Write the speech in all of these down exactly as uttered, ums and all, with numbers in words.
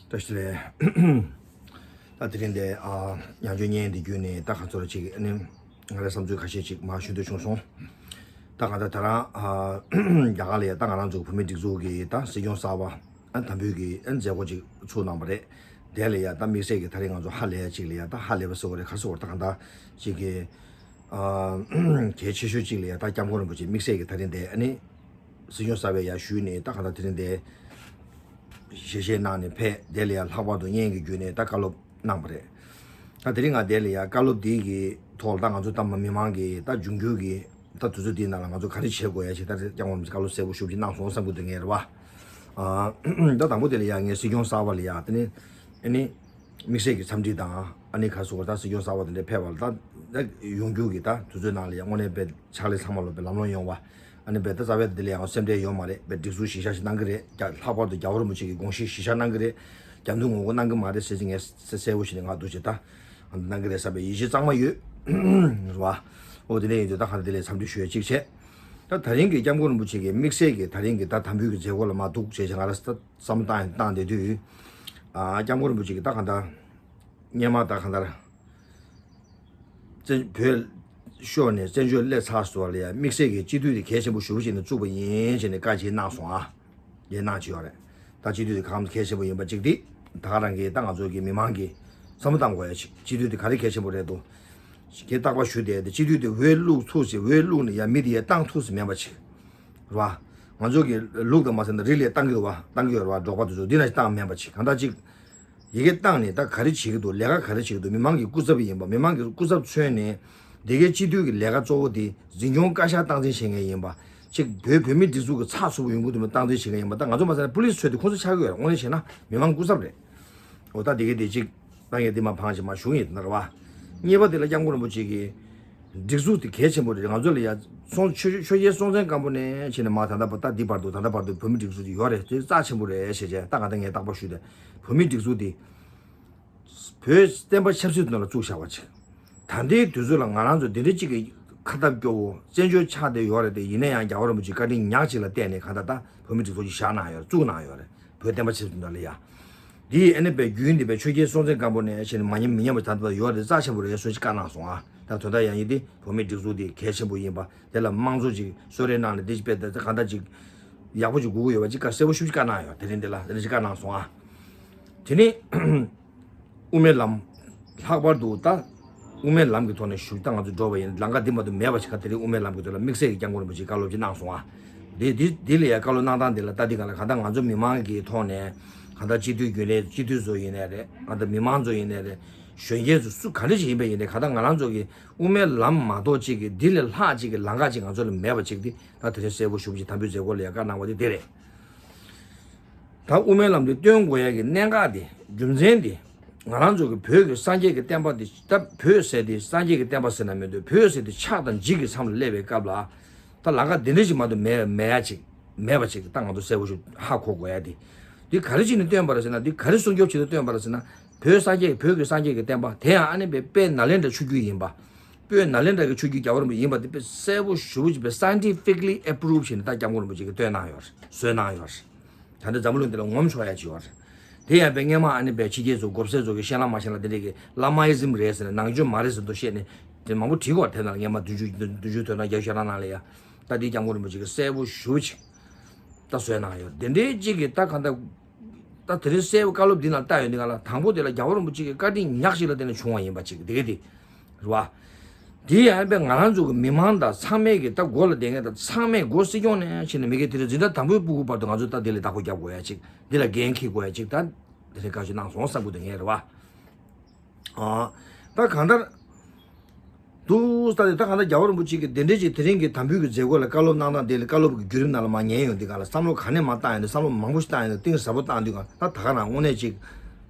བཀྲ་ཤིས་བདེ་ལེགས། ད་དེ་རིང་འདི་ཨ་ཉམས་བཅོས་བརྙན་འདི་བརྒྱུད་ནས་ད་ག་ཚོད་ཅིག་ཨ་ནི་ང་རའི་བསམ་ཚུལ་ཁ་ཤས་ཅིག་མར་ཞུ་འདོད་བྱུང་སོང་། ད་ག་ད་ད་རང་ཨ་རྒྱ་གར་ལ་ཡ་ད་ང་རང་ཚོ་བོད་མི་སྒྲིག་འཛུགས་ཀྱི་ད་སྲིད་སྐྱོང་གསར་པ་ཨ་དམ་འབུལ་གྱི་ཨ་མཛད་སྒོ་ཅིག་ཚུགས་གནང་བ་རེད། དེ་ལ་ཡ་ད་དམིགས་བསལ་གྱི་ད་རིང་ང་ཚོ་ཧ་ལས་ཡ་ཅིག་ལ་ཡ་ད་ཧ་ལས་པ་ཟེར་བ་རེད། ག་ཟེར་བ་ད་ག་ད་ཅིག་གི་ཨ་གལ་ཆེ་ཤོས་ཅིག་ལ་ཡ་ད་སྐྱབས་མགོན་རིན་པོ་ཆེ་དམིགས་བསལ་གྱི་ད་རིང་འདི་ཨ་ནི་སྲིད་སྐྱོང་གསར་པའི་ཡར་ཞུས་ནས་ད་གང་ལྟར་དེ་རིང་འདི་ཞལ་བཞེས་གནང་ནས་ཕེབས། དེ་ལ་ཡང་ལྷག་པར་དུ་བརྙན་གྱི་བརྒྱུད་ནས་ད་བཀའ་སློབ་གནང་བ་རེད། ད་དེ་རིང་ང་དེ་ལ་ཡང་བཀའ་སློབ་འདི་གི་ཐོག་ལ་ད་ང་ཚོ་ད་མི་མང་གི་ད་འབྱུང་འགྱུར་གྱི་ད་དུས་ཚོད་འདིའི་ནང་ལ་ང་ཚོ་ག་རེ་བྱེད་དགོས་ཡ་ཞིག་ད་རེས་སྐྱབས་མགོན་རིན་པོ་ཆེ་བཀའ་སློབ་གསལ་པོ་ཞུ་ཅིག་གནང་སོང་བསམ་གྱི་འདུག་ངས་རེད་བ། ཨ་ད་དང་པོ་དེ་ལ་ཡང་ངས་སྲིད་སྐྱོང་གསར་པ་ལ་ཡང་དེ་ནི་ཨ་ནི། དམིགས་བསལ་གྱི་འཚམས་འདྲི་དང་ཨ་ནི་ག་རེ་ཟེར་དགོས་རེད། ད་སྲིད་སྐྱོང་གསར་པ་དེ་འདྲ་ཕེབས་པ་ལ་ད་ད་ཡོང་རྒྱུ་གི་ད་དུས་ཚོད་ནང་ལ་ཡང་དངོས་གནས་དཔེ་ཕྱག་ལས་ཚང་མ་ལོ་དཔེ་ལམ་ལྷོང་ཡོང་བ། ཨ་ནི་དཔེ་ད་རྩ་བའི་དེ་ལ་ཡང་སེམས་ཁྲལ་ཡོད་མ་རེད། དཔེ་སྒྲིག་འཛུགས་གཞི་བཞག་ཞིག་གནང་གི་རེད། རྒྱ་ལྷག་པར་དུ་རྒྱལ་བ་རིན་པོ་ཆེ་གི་དགོངས་གཞི་གཞི་བཞག་གནང་གི་རེད། རྒྱ་མཚོ་ངོ་རྒོལ་གནང་གི་མ་རེད་ཟེར་གྱི་ངས་གསལ་པོ་ཞིག་ནས་ང་འདུག་ཅེས་ད་གནང་གི་རེད་བསམ་པའི་ཡིད་ཆེས་གཙང་མ་ཡོད་རེད་བ། ཨོ་དེ་འདྲ་ཡིན་དུས་ད་ག་རེ་དེ་ལ་འཚམས་འདྲི་ཞུ་ཡ་གཅིག་བྱས། ད་ད་རིང་གི་སྐྱབས་མགོན་རིན་པོ་ཆེ་གི་དམིགས་བསལ་གྱི་ད་རིང་གི་ད་དམ་འབུལ་གྱི་མཛད་སྒོ་ལ་མ་འདུག་བྱས་བྱས་ང་ར་བསམ་བློ་བཏང་བཏང་བསྡད་དུས། ཨ་སྐྱབས་མགོན་རིན་པོ་ཆེ་གིས་ད་གང་ལྟར་སྔོན་མ་ད་གང་ལྟར་བཙན་བོད་ཤོར་ནས་བཙན་བྱོལ་སླེབས་ཚར་སོང་བ་ལ་ཡང་དམིགས་བསལ་གྱི་སྤྱི་འཐུས་དེ་གལ་ཆེན་པོ་ཞེ་པོ་ཅིག་ནས་བཙུགས་པ་ཡིན་ཞེས་ནས་བཀའ་ཅིག་གནང་སོང་ཨ། ཡིན་གནང་བྱས་ཡོད་རེད། ད་སྤྱི་འཐུས་དེ་གང་གལ་ཆེན་པོ་ཡིན་པ་ཅིག་དེ་ད་ག་རང་གིས་ད་ང་ཚོ་གི་མི་མང་གིས་བསམ་བློ་བཏང་དགོས་ཡ་ཅིག་སྤྱི་འཐུས་དེ་ག་རེ་གལ་ཆེན་པོ་རེད་འདུག་ཞེས་བརྟག་པ་ཞུ་བསྡད་དེ། སྤྱི་འཐུས་དེ་འོས་བླུགས་ཐུབ་ཟེར་འོས་བླུགས་ནས་ཡ་མི་དེ་ཡ་བཏང་ཐུབ་ཟེར་མེད་པ་ཅིག་རེད་བ། ང་ཚོ་གི་ལུགས་དང་མ་ཟིན་ན་རི་ལས་བཏང་གི་རེད་བ། བཏང་གི་ཡོད་རེད་བ། འབྲོག་པ་དེ་ཚོ་འདི་ན་བཏང་མེད་པ་ཅིག་གང་ལྟར་ཅིག་ཡི་གེ་བཏང་ནས་ད་ག་རེ་བྱེད་ཀྱི་འདུག་ལས་ཀ་ག་རེ་བྱེད་ཀྱི་འདུག་མི་མང་གི་སྐུ་ཚབ་ཡིན་པ། མི་མང་གི་སྐུ་ཚབ་མཚོན་ནས་འདི་གའི་སྤྱི་འཐུས་ཀྱི་ལས་ཀ་གཙོ་བོ་དེ་འཛིན་སྐྱོང་བཀའ་ཤག་སྟངས་འཛིན་བྱེད་མཁན་ཡིན་པ། ཅིག་བོད་བོད་མི་སྒྲིག་འཛུགས་ཀྱི་ཚགས་ཚུད་པོ་ཡོང་གི་འདུག་མི་སྟངས་འཛིན་བྱེད་མཁན་ཡིན་པ། ད་ང་ཚོ་མ་ཟེར་ན་པུ་ལིས་ཚོས་དེ་ཁོང་ཚོ་ཆགས་ཀྱི་ཡོད་རེད། དངོས་གནས་བྱས་ན་མི་མང་སྐུ་ཚབ་རེད། འོ་ད་འདི་གའི་དེ་ཅིག་ད་ངས་འདི་མ་ཕངས་ཅིག་མ་ཞུ་ཡིན་ན་རེད་བ། གཉིས་པ་དེ་ལ་སྐྱབས་མགོན་རིན་པོ་ཆེ་གིས། སྒྲིག་འཛུགས་དེ་གལ་ཆེན་པོ་རེད། ང་ཚོ་ལ་ཡ་སྲོང་ཆོས་ཆོས་རྒྱལ་སྲོང་བཙན་སྒམ་པོ་ནས་ཕྱིན་ནས་མ་ད་ལྟ་བར་ད་འདི་བར་དུ་ད་ལྟ་བར་དུ་བོད་མི་སྒྲིག་འཛུགས་དེ་ཡོད་རེད། དེ་རྩ་ཆེན་པོ་རེད་ཞེས་བྱས་ད་ག་ད་ངས་རྟག་པར་ཞུས་ཏེ། བོད་མི་སྒྲིག་འཛུགས་དེ་བོད་བསྟན་པ་ཆབ་སྲིད་དོན་ལ་བཙུགས་བཞག་པ་ཅིག་ད་ལྟའི་དུས་ཚོད་ལ་ང་རང་ཚོ་འདི་འདྲ་ཅིག་གི་ཁ་སྟབས་སྐྱོ་བོ་བཙན་བྱོལ་ཆགས་བསྡད་ཡོད་རེད་དེ། ཡིན་ན་ཡང་རྒྱལ་བ་རིན་པོ་ཆེའི་བཀའ་དྲིན་ཉག་ཅིག་ལ་བརྟེན་ནས་ག་ད་ད་བོད་མི་སྒྲིག་འཛུགས་ཅིག་བཞག་གནང་ཡོད་རེད། བཙུགས་གནང་ཡོད་རེད། བོད་བསྟན་པ་ཆབ་སྲིད་དོན་ལ་ཡ། འདི་ཨ་ནི་པའི་རྒྱུན་འདི་པའི་ཆོས་རྒྱལ་སྲོང་བཙན་སྒམ་པོ་ནས་བྱས་ནས་མ་ཉམས་མི་ཉམས་པ་ད་ལྟ་ཡོད་རེད། རྩ་ཆེན་པོ་རེད་ཟེར་ཅིག་བཀའ་གནང་སོང་ཨ། ད་དོན་དག་ཡང་ཡིན་ཏེ་བོད་མིའི་སྒྲིག་འཛུགས་འདི་གལ་ཆེན་པོ་ཡིན་པ་དེ་ལ་དམངས་གཙོ་ཅིག་གསོལ་རས་གནང་ནས་འདི་ཅིག་དཔེ་ད་གང་ལྟར་ཅིག་ཡག་པོ་ཅིག་དགོས་ཀྱི་ཡོད་པ་ཅིག་བཀའ་གསལ་པོ་ཞེ་པོ་ཅིག་བཀའ་གནང་ཡོད། དེ་རིང་འདི་ལ་དེ་འདྲ་ཅིག་བཀའ་གནང་སོང་ཨ། དེ་ནི། དབུ་མའི་ལམ། ལྷག་པར་དུ་ད། དབུ་མའི་ལམ་གྱི་ཐོག་ནས་ཞུགས་ད་ང་ཚོ་འགྲོ་བ་ཡིན་ལམ་ཁ་འདི་མ་གཏོགས་མེད་པ་ཞིག་ག་དེ་རིང་དབུ་མའི་ལམ་གྱི་ཐོག་ལ་དམིགས་བསལ་གྱི་སྐྱབས་མགོན་རིན་པོ་ཆེས་བཀའ་སློབ་ཅིག་གནང་སོང་ཨ། འདི་འདི་འདི་ལ་ཡ་བཀའ་སློབ་གནང་སྟངས་འདི་ལ་ལྟ་འདི་ག་ལ་གང་ལྟར་ང་ཚོ་མི་མང་གི་ཐོག་ནས་གང་ལྟར་སྤྱི་འཐུས་རྒྱུན་ལས་སྤྱི་འཐུས་ཚོ་ཡིན་ནའི་རེད། གང་ལྟར་མི་མང་ཚོ་ཡིན་ནའི་རེད། གཞོན་སྐྱེས་ཚོ་སུ་ག་འདྲ་ཞིག་ཡིན་པ་ཡིན་ནའི་གང་ལྟར་ང་རང་ཚོ་གི་དབུ་མའི་ལམ་མ་གཏོགས་ཅིག་གི་འདི་ལས་ལྷག་ཅིག་གི་ལམ་ཁ་ཅིག་ང་ཚོ་ལ་མེད་པ་ཅིག་འདི་ད་དེ་རིང་གསལ་པོ་ཞུ་བ་ཅིག་དམ་འབུལ་མཛད་སྒོ་ལ་ཡ་བཀའ་གནང་བ་དེ་དེ་རེད། ད་དབུ་མའི་ལམ་འདི་སྟོན་དགོས་ཡ་གི་གནད་འགག་འདི་རྒྱུ་མཚན་འདི་ང་རང་ཚོ་གི་བོད་ཀྱི་སངས་རྒྱས་ཀྱི་བསྟན་པ་འདི་ད་བོད་ཟེར་དེ་སངས་རྒྱས་ཀྱི་བསྟན་པ་ཟེར་ན་མི་འདུག་བོད་ཟེར་དེ་ཆགས་དང་འཇིག་གི་མཚམས་ལ་སླེབས་པའི་སྐབས་ལ་ད་ལམ་ཁ་འདི་འདྲ་ཞིག་མ་གཏོགས་མེད་མེད་ཡ་ཅིག་མེད་པ་ཅིག་ད་ང་ཚོ་གསལ་པོ་ཞིག་ཧ་གོ་དགོས་ཡ་འདི་འདི་ག་རེ་བྱས་ནས་སྟོན་པ་རེད་ཟེར་ན། འདི་ག་རེ་སྲུང་སྐྱོབ་བྱེད་དུ་སྟོན་པ་རེད་ཟེར་ན། བོད་སངས་རྒྱས་བོད་ཀྱི་སངས་རྒྱས་ཀྱི་བསྟན་པ་དེ་ཡང་ཨ་ནི་པའི་དཔལ་ནཱ་ལེནྡྲ་ཆོས་བརྒྱུད་ཡིན་པ། དཔལ་ནཱ་ལེནྡྲ་གི་ཆོས་བརྒྱུད་རྒྱལ་བ་རིན་པོ་ཡིན་པ་དེ་དཔེ་གསལ་པོ་ཞེ་པོ་ཅིག་དཔེ་scientifically approve་བྱས་ནས་ད་སྐྱབས་མགོན་རིན་པོ་ཆེ་གིས་སྟོན་གནང་ཡོད་རེད། སྲོལ་གནང་ཡོད་རེད། ད་ལྟ་འཛམ་བུ་གླིང་འདི་ལ་ངོམ་ཆོག་ཡ་ཅིག་ཡོད་རེད། དེ་ཡང་དཔེ་སྔོན་མ་ཨ་ནི་དཔེ་ཕྱི་རྒྱལ་ཚོ་མགོ་སེར་ཚོ་གི་གཤེན་རབ་མ་བྱན་ལ་དེ་འདྲས་ཀྱི་ལམ་མ་ཨི་ཛིམ་རེད་ཟེར་ནས་ནང་ཆོས་མ་རེད་ཟེར་འདུག་བཤད་ནས་དེ་མང་པོ་བྲིས་གོ་དེ་ནང་སྔོན་མ་བདུན་ཅུ་བདུན་ཅུ་དོན་ནང་བརྒྱད་ཅུ་ཞེ་གྲངས་ནང་ལ་ཡ། ད་དེ་སྐྱབས་མགོན་རིན་པོ་ཆེ་གིས་གསལ་པོ་ཞེ་པོ་ཅིག་ད་སྲོལ་གནང་ཡོད། དེ་འདྲའི་ཅིག་གི་ད་གང་ལྟར། ད་དེ་རིང་གསལ་པོ་བཀའ་སློབ་འདི་ནང་ལྟ་ཡོང་དུས་ག་ལ་དང་པོ་དེ་ལ་རྒྱལ་བ་རིན་པོ་ཆེ་གི་བཀའ་དྲིན་ཉག་ཅིག་ལ་བརྟེན་ནས་བྱུང་བ་ཡིན་པ་ཅིག་དེ་ག་དེ་རེད་བ། དེ་ཡང་ཨ་ནི་པའི་ང་རང་ཚོ་གི་མི་མང་དང་ཚང་མས་གི་ད་འགོ་ལ་བསྡད་མཁན་དང་ཚང་མས་འགོ་སྲིད་སྐྱོང་ནས་བྱས་ནས་མི་སྒེར་དེ་རིང་འཛིན་གྲྭ་དང་པོའི་སྤུ་གུ་བར་དུ་ང་ཚོ་ད་དེ་ལ་བདག་པོ་རྒྱབ་དགོས་ཡ་ཅིག་འདི་ལ་འགན་འཁྱེར་དགོས་ཡ་ཅིག་ད་དེ་རིང་བཀའ་ཞུ་གནང་སོང་བསམ་གི་འདུག་ངས་རེད་བ། ཨ། ད་གང་ལྟར། འདུག་ས་དེ་ད་གང་ལྟར་རྒྱལ་བ་རིན་པོ་ཆེ་གིས་དེ་འདྲའི་ཅིག་དེ་རིང་གི་དམ་འབུལ་གྱི་མཛད་སྒོ་ལ་བཀའ་སློབ་གནང་སྟངས་དེ་ལ་བཀའ་སློབ་ཀྱི་བརྒྱུད་རིམ་ནང་ལ་མར་ཉན་ཡོང་དུས་གང་ལ་བསམ་བློ་ག་ནས་མར་བཏང་ཡོང་དུས་བསམ་བློ་མང་པོ་ཞིག་བཏང་ཡོང་དུས་གཏིང་ཟབ་པོ་བཏང་དུས་གང་ད་ད་ག་རང་དངོས་གནས་ཅིག་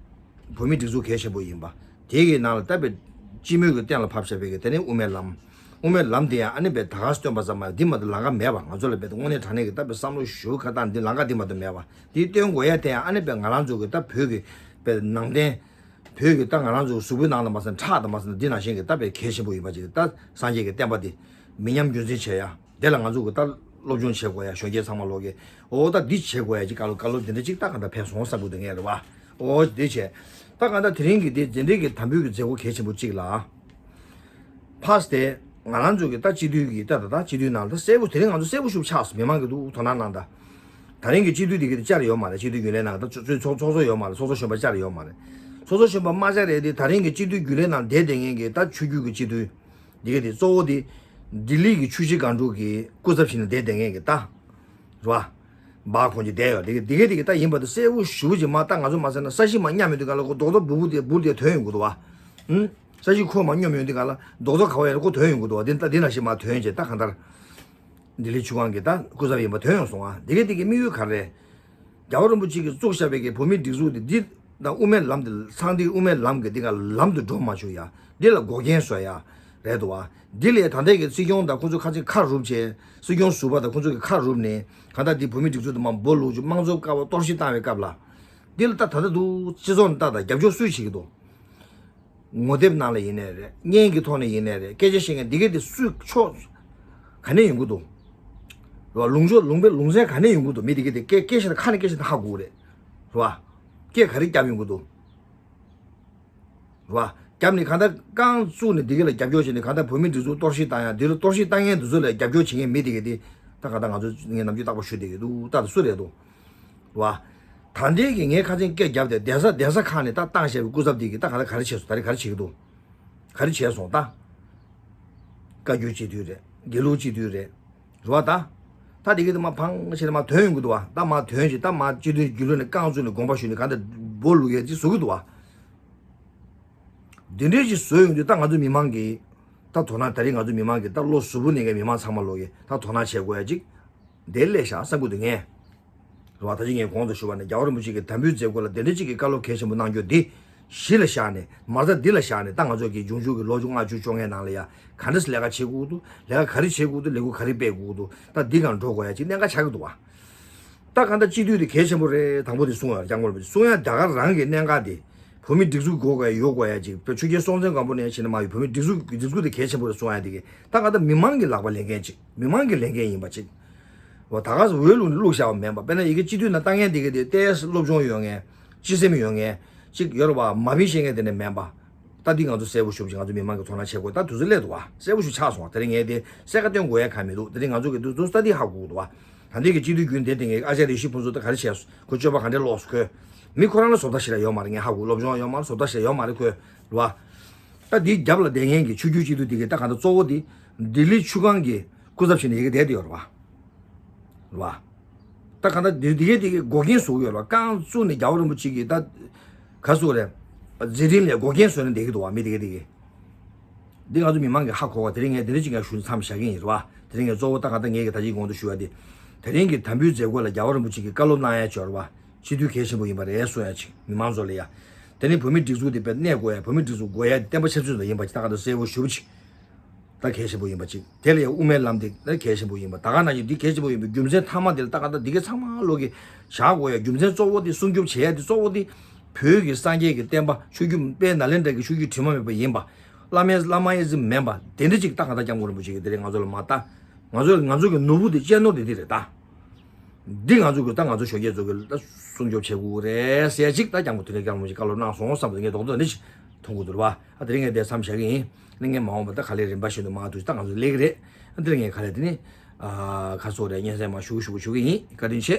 བོད་མིའི་སྒྲིག་འཛུགས་གལ་ཆེན་པོ་ཡིན་པ་དེ་གི་ནང་ལ་ད་དཔེ་སྤྱི་མོས་ཀྱི་གཏན་ལ་ཕབ་བཞག་པའི་གི་དེ་ནས་དབུ་མའི་ལམ། དབུ་མའི་ལམ་དེ་ཡང་ཨ་ནི་དཔེ་ད་ག་སྟོན་པ་ཙམ་མ་ཡིན་འདི་མ་གཏོགས་ལམ་ཁ་མེད་པ་ང་ཚོ་ལ་དཔེ་དངོས་གནས་དྲང་གནས་ཀྱི་ད་དཔེ་བསམ་བློ་ཞེ་པོ་ཁ་བཏང་འདི་ལམ་ཁ་འདི་མ་གཏོགས་མེད་པ་འདི་སྟོན་དགོས་ཡ་དེ་ཡང་ཨ་ནི་དཔེ་ང་རང་ཚོ་གི་ད་བོད་ཀྱི་དཔེ་ནང་བསྟན། བོད་ཀྱི་ད་ང་རང་ཚོ་གཟུགས་པོའི་ནང་ལ་མ་ཟིན་ཁྲག་དང་མ་ཟིན་འདི་ནང་བཞིན་གྱི་ད་དཔེ་གལ་ཆེན་པོ་ཡིན་པ་ཅིག་ད་སངས་རྒྱས་ཀྱི་བསྟན་པ་འདི་མི་ཉམས་རྒྱུན་འཛིན་བྱེད་ཡ་དེ་ལ་ང་ཚོ་གི་ད་སློབ་སྦྱོང་བྱེད་དགོས་ཡ་གཞོན་སྐྱེས་ཚང་མ་ལོག་གི་འོ་ད་འདི་བྱེད་དགོས་ཡ་ཅིག་བཀའ་སློབ་བཀའ་སློབ་འདི་འདྲ་ཅིག་ད་གང་ལྟར་ཕེབས་སོང་བསམ་གི་འདུག་ངས་རེད་བ། ཨོ་དེ་བྱས། ད་གང་ལྟར་དེ་རིང་གི་དེ་འཛིན་གྲྭའི་གི་དམ་འབུལ་གྱི་མཛད་སྒོ་གལ་ཆེན་པོ་གཅིག་ལ། ཕར་དེ་ང་རང་ཚོ་གི་ད་སྤྱི་འཐུས་ཀྱི་ད་ད་ད་སྤྱི་འཐུས་ནང་ད་གསལ་པོ་དེ་རིང་ང་ཚོ་གསལ་པོ་ཞུ་ཆགས་སོང་མི་མང་གི་འདུག་དོ་སྣང་གནང་ད། ད་རིང་གི་སྤྱི་འཐུས་དེ་གི་དེ་བཅར་ཡོད་མ་རེད། སྤྱི་འཐུས་རྒྱུན་ལས་ནང་ད་ཚོགས་ཚོགས་ཚོགས་གཙོ་ཡོད་མ་རེད། ཚོགས་གཙོ་གཞོན་པ་བཅར་ཡོད་མ་རེད། ཚོགས་གཙོ་གཞོན་པ་མ་བཅར་རེད་དེ་ད་རིང་གི་སྤྱི་འཐུས་རྒྱུན་ལས་ནང་བསྡད་བསྡད་མཁན་གི་ད་ཆོས་བརྒྱུད་ཀྱི་སྤྱི་འཐུས་དེ་གི་དེ་གཙོ་བོ་དེ་ལྡི་ལི་གི་ཆུ་བཞི་སྒང་དྲུག་གི་སྐུ་ཚབ་བྱས་ནས་བསྡད་བསྡད་མཁན་གི་ད། རེད་བ། འབའ་ཁོང་གིས་བསྡད་ཡོད་དེ་དེ་གས་དེ་གས་ད་ཡིན་པ་དེ་གསལ་པོ་ཞུ་ཅིག་མ་ད་ང་ཚོ་མ་ཟེར་ན་ས་གཞི་མ་མཉམ་ཡོད་དུས་ག་ལ་ཁོ་རྡོག་རྡོག་འབུར་འབུར་དེ་འབུར་དེ་ཐོན་ཡོང་གི་འདུག་བ། ཨུམ། ས་གཞི་ཁོ་མ་མཉམ་ཡོད་དུས་ག་ལ་རྡོག་རྡོག་ག་བ་ཡོད་ཁོ་ཐོན་ཡོང་གི་འདུག་བ། དེ་ད་དེ་ནང་བཞིན་མ་ཐོན་བྱས་ད་གང་ལྟར། ལྡི་ལི་ཆུ་སྒང་གི་ད་སྐུ་ཚབ་ཡིན་པ་ཐོན་ཡོང་སོང་བ། དེ་གས་དེ་གས་དམིགས་ཡུལ་ག་རེ། རྒྱལ་བ་རིན་པོ་ཆེ་གིས་བཙུགས་བཞག་པའི་གི་བོད་མིའི་སྒྲིག་འཛུགས་དེ་འདི་ད་དབུ་མའི་ལམ་དེ་ཚང་འདི་དབུ་མའི་ལམ་གི་འདི་ག་ལམ་དུ་འགྲོ་མ་བཅུག་ཡ། འདི་ལ་འགོག་རྐྱེན་བཟོ་ཡ་རེད་འདུག་བ། འདི་ལས་ད་ལྟའི་གི་སྲིད་སྐྱོང་དང་ཁོང་ཚོ་ཁ་ཆེ་ཁ་རུབ་བྱས། སྲིད་སྐྱོང་ཟུར་པ་དང་ཁོང་ཚོ་གི་ཁ་རུབ་ནས་གང་ལྟར་འདི་བོད་མི་སྒྲིག་འཛུགས་དུ་མ་འབོ་ལུག་ཅུ་དམངས་གཙོ་ཀ་བ་གཏོར་བཤིག་བཏང་བའི་སྐབས་ལ། འདི་ལ་ད་ད་ད་འདུག་སྤྱི་ཚོགས་ནས་ད་ད་རྒྱབ་སྐྱོར་སུས་བྱེད་ཀྱི་འདུག་ངོ་དེབ་ནང་ལ་ཡིན་ནའི་རེད། བརྙན་གྱི་ཐོག་ནས་ཡིན་ནའི་རེད། སྐད་ཆ་བཤད་མཁན་འདི་གས་དེ་སུས་ཕྱོགས་ག་ནས་ཡོང་གི་འདུག་རེད་བ། ལུང་ཕྱོགས་ལུང་པའི་ལུང་ཚན་ག་ནས་ཡོང་གི་འདུག་མི་འདི་གས་དེ་སྐད་སྐད་བཤད་ན་ཁ་ནས་སྐད་བཤད་ན་ཧ་གོ་གི་རེད། རེད་བ། སྐད་ག་རེ་བརྒྱབ་ཡོང་གི་འདུག་རེད་བ། རྒྱབ་ནས་གང་ལྟར་རྐང་བཙུགས་ནས་འདི་ག་ལ་རྒྱབ་སྐྱོར་བྱས་ནས་གང་ལྟར་བོད་མི་སྒྲིག་འཛུགས་གཏོར་བཤིག་བཏང་ཡ། འདི་ལ་གཏོར་བཤིག་བཏང་མཁན་འདི་ཚོ་ལ་རྒྱབ་སྐྱོར་བྱེད་མཁན་མི་འདི་གས་དེ་ད་གང་ལྟར་ང་ཚོ་ངས་ནམ་རྒྱུན་རྟག་པར་ཞུ་བསྡད་ཀྱི་འདུག་ད་དེ་སུ་རེད་འདུག་བ། ད་ལྟའི་གི་ངས་ཁ་ཆེན་སྐད་བརྒྱབ་སྟེ་གདན་ས་གདན་ས་ཁག་ནས་ད་བཏང་བཞག་པའི་སྐུ་ཚབ་འདི་གིས་ད་གང་ལྟར་ག་རེ་བྱས་སོང་། ད་རེས་ག་རེ་བྱེད་ཀྱི་འདུག་ག་རེ་བྱས་སོང་ད། བཀའ་བརྒྱུད་སྤྱི་འཐུས་རེད། དགེ་ལུགས་སྤྱི་འཐུས་རེད། རེད་བ་ད། ད་དེ་གི་དེ་མ་ཕང་ཞེས་མ་ཐོན་ཡོང་གི་འདུག་བ། ད་མ་ཐོན་ཞེས་ད་མ་སྤྱི་འཐུས་རྒྱུན་ལས་ནས་རྐང་བཙུགས་ནས་དགོངས་པ་ཞུས་ནས་གང་ལྟར་འབོ་ལུག་ཡས་ཅིག་བཟོ་གི་འདུག་བ། འདི་འདྲའི་ཅིག་བཟོས་ཡོང་དུས་ད་ང་ཚོ་མི་མང་གིས་ད་དོ་སྣང་ད་རེས་ང་ཚོ་མི་མང་གིས་ད་བློ་གཟུ་བོ་ནས་ཀྱི་མི་མང་ཚང་མ་ལོག་གིས་ད་དོ་སྣང་བྱེད་དགོས་ཡ་ཅིག་འདི་སླེབས་ཤག་བསམ་གི་འདུག་ངས། རེད་བ། ད་ཅི་ངས་གོང་དུ་ཞུས་པ་ནས་རྒྱལ་བ་རིན་པོ་ཆེ་གི་དམ་འབུལ་མཛད་སྒོ་ལ་དེ་འདྲ་ཅིག་གི་བཀའ་སློབ་གལ་ཆེན་པོ་གནང་རྒྱུ་འདི་གཞི་ལ་བཞག་ནས་མ་རྩ་འདི་ལ་བཞག་ནས་ད་ང་ཚོ་གི་འབྱུང་འགྱུར་གྱི་ལོ་བཅོ་ལྔ་བཅུ་བཅོ་ལྔའི་ནང་ལ་ཡ་ག་འདྲ་སེ་ལས་ཀ་བྱེད་དགོས་འདུག་ལས་ཀ་ག་རེ་བྱེད་དགོས་འདུག་ལས་འགུལ་ག་རེ་སྤེལ་དགོས་འདུག་ད་འདི་གང་འགྲོ་དགོས་ཡ་ཅིག་གནད་འགག་ཆགས་ཀྱི་འདུག་བ། ད་གང་ལྟར་སྤྱི་འཐུས་དེ་གལ་ཆེན་པོ་རེད། དང་པོ་དེ་གསུང་ཡ་རྐྱང་པོ་རེད། གསུང་ཡ་ད་ག་རང་གི་གནད་འགག་དེ་བོད་མི་སྒྲིག་འཛུགས་དགོས་དགོས་ཡ་ཡོད་དགོས་ཡ་ཅིག་བོད་ཆོས་རྒྱལ་སྲོང་བཙན་སྒམ་པོ་ནས་བྱས་ནས་མ་ཡོད་བོད་མི་སྒྲིག་འཛུགས་སྒྲིག་འཛུགས་དེ་གལ་ཆེན་པོ་རེད་གསུང་ཡ་དེ་གི་ད་གང་ལྟར་མི་མང་གི་ལག་པ་ལེན་མཁན་ཅིག་མི་མང་གི་ལས་འགན་ཡིན་པ་ཅིག་འོ་ད་ག་སེ་འོས་བླུགས་ནས་བླུགས་བཞག་པ་མིན་པ། དཔེར་ན་ཡི་གེ་སྤྱི་འཐུས་ནང་བཏང་མཁན་དེ་ག་དེ་ཏོག་ཙམ་སློབ་སྦྱོང་ཡོད་མཁན། སྤྱི་སེམས་ཡོད་མཁན་ཅིག་ཡོད་རེད་བ། མ་བིན་བཤད་མཁན་དེ་འདྲ་མིན་པ། ད་འདི་ང་ཚོ་གསལ་པོ་ཞུ་བ་ཅིག་ང་ཚོ་མི་མང་གི་དོ་སྣང་བྱེད་དགོས། ད་དུས་ཚོད་སླེབས་འདུག་བ། གསལ་པོ་ཞིག་ཆགས་སོང་བ། དེ་རིང་ངས་དེ་གསལ་ཁ་སྟོན་དགོས་ཡ་གང་མི་འདུག་དེ་རིང་ང་ཚོ་གི་དུས་ཚོད་ད་འདི་ཧ་གོ་འདུག་བ། ད་འདི་གི་སྤྱི་འཐུས་རྒྱུན་དེ་དེ་ངས་ཨ་ཅཱརྱ་རེ་ཞིག་ཕུན་ཚོགས་ད་ག་རེ་བྱས་སོང་། ཁོ་སྤྱོད་པ་ག་འདྲས་ལོག་སོང་། ཁོས་མི་ཁོ་རང་ལ་བཟོ་ལྟ་ཞིག་ལ་ཡོད་མ་རེད། ངས་ཧ་གོ། སློབ་སྦྱོང་ཡོད་མ་རེད། བཟོ་ལྟ་ཞིག་ལ་ཡོད་མ་རེད་ཁོས། རེད་བ། ད་འདིའི་རྒྱབ་ལ་བསྡད་མཁན་གྱི་ཆོས་བརྒྱུད་སྤྱི་འཐུས་དེ་གི་ད་གང་ལྟར་གཙོ་བོ་དེ་ལྡི་ལི་ཆུ་སྒང་གི་སྐུ་ཚབ་བྱས་ནས་ཡི་གེ་བསྡད་དེ་ཡོད་རེད་བ། རེད་བ། ད་གང་ལྟར་འདི་འདི་གས་འདི་གས་འགོག་རྐྱེན་བཟོ་གི་ཡོད་རེད་བ། རྐང་བཙུགས་ནས་རྒྱལ་བ་རིན་པོ་ཆེ་གིས་ད་ག་སུ་རེད། མཛད་འཕྲིན་ལ་འགོག་རྐྱེན་བཟོས་ནས་བསྡད་ཀྱི་འདུག་བ། མི་འདི་གས་འདི་གས། འདི་ང་ཚོ་མི་མང་གིས་ཧ་གོ་བ། དེ་རིང་ངས་འདི་འདྲ་ཅིག་ངས་ཞུ་མཚམས་བཞག་གི་ཡིན། རེད་བ། དེ་རིང་ངས་གཙོ་བོ་ད་གང་ལྟར་ངས་ཀྱི་ད་ཅིག་གོང་དུ་ཞུ་བ་འདི། དེ་རིང་གི་དམ་འབུལ་མཛད་སྒོ་ལ་རྒྱལ་བ་རིན་པོ་ཆེ་གིས་བཀའ་སློབ་གནང་ཡ་ཅིག་ཡོད་རེད་བ། སྤྱི་འཐུས་གལ་ཆེན་པོ་ཡིན་པ་རེད་གསུང་ཡ་ཅིག་མི་མང་ཚོ་ལ་ཡ། དེ་ནི་བོད་མི་སྒྲིག་འཛུགས་དེ་དཔེ་གནས་དགོས་ཡ། བོད་མི་སྒྲིག་འཛུགས་དགོས་ཡ་དེ་བསྟན་པ་ཆབ་སྲིད་ལ་ཡིན་པ་ཅིག་ད་གང་ལྟར་གསལ་པོ་ཞུ་བ་ཅིག་ད་གལ་ཆེན་པོ་ཡིན་པ་ཅིག་དེ་ལ་ཡང་དབུ་མའི་ལམ་དེ་ལ་གལ་ཆེན་པོ་ཡིན་པ། ད་ག་ནང་བཞིན་འདི་གལ་ཆེན་པོ་ཡིན་པའི་རྒྱུ་མཚན་མཐའ་མ་དེ་ལ་ད་ག་ད་འདི་གའི་ཚང་མ་ལོག་གི་བཞག་དགོས་ཡ། རྒྱུ་མཚན་གཙོ་བོ་དེ་སྲུང་སྐྱོབ་བྱེད་ཡ་དེ་གཙོ་བོ་དེ་བོད་ཀྱི་སངས་རྒྱས་ཀྱི་བསྟན་པ་ཆོས་བརྒྱུད་དཔལ་ནཱ་ལེནྡྲ་གི་ཆོས་བརྒྱུད་དྲི་མ་མེད་པ་ཡིན་པ། བླ་མའི་བླ་མ་ཡི་ཟིན་མིན་པ་དེ་འདྲ་ཅིག་ད་ག་ད་སྐྱབས་མགོན་རིན་པོ་ཆེ་གིས་དེ་རིང་ང་ཚོ་ལ་མ་ལྟ། ང་ཚོ་ང་ཚོ་གི་ནོར་བུ་དེ་གཅེས་ནོར་དེ་དེ་རེད་ད། འདི་ང་ཚོ་གི་ད་ང་ཚོ་ཞོགས་ཀས་ཚོ་གི་ད་སྲུང་སྐྱོབ་བྱེད་དགོས་རེད་ཟེར་ཅིག་ད་སྐྱབས་མགོན་དེ་འདྲ་སྐྱབས་མགོན་ཅིག་བཀའ་སློབ་གནང་སོང་བསམ་དུ་ངས་རྡོག་རྡོག་འདི་ཞིག་མཐོང་གི་འདུག་རེད་བ། ཨ་དེ་རིང་ངས་འདིར་མཚམས་བཞག་གི་ཡིན། ནི་ངས་མ་འོངས་པ་ད་ག་ལེར་རིམ་པ་བཞིན་དུ་མང་དུ་ད་ང་ཚོ་སླེབས་ཀྱི་རེད། ཨ་དེ་རིང་ངས་ག་ལེར་དེ་ནི་ཨ་ཁ་སོ་རེད་སྙན་སེང་མ་ཞུ་ཞུ་ཞུ་གི་ཡིན། བཀའ་དྲིན་ཆེ།